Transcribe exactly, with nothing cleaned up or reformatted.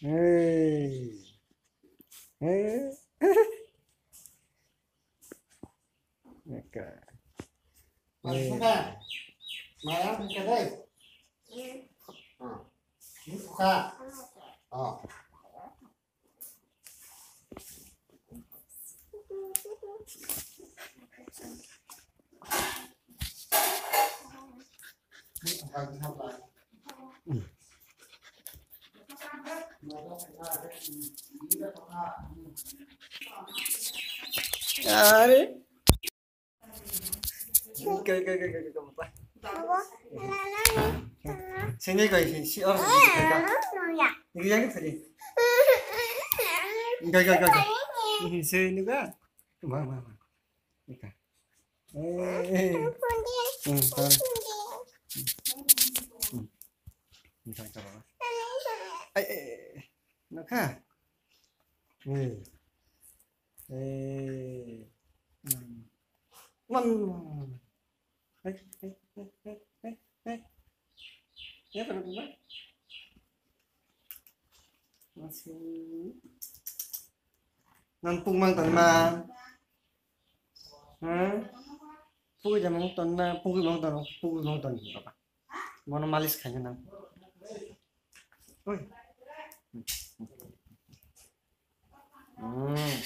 Hey. Hey. Okay. Hey. Are. Kai, kai, kai, kai, kai, kai. Sini kai, si, si, oh, si, kai, kai. Ini yang tadi. Kai, kai, kai, kai. Ini sini kan. Ma, ma, ma. Ini kan. Eh. Hmm, kan. Hmm. Ini kan, kan. Eh, eh, eh. Naka. Eh. Eh. Hmm. Wan. Eh, eh, eh, eh, eh, eh. Ya, pada buka. Masih. Nang pung mang tan ma. Hmm? Pung jam mang tan ma, pung mang tan, pung mang tan, papa. Mono malis khaina nang. Oi. Hmm.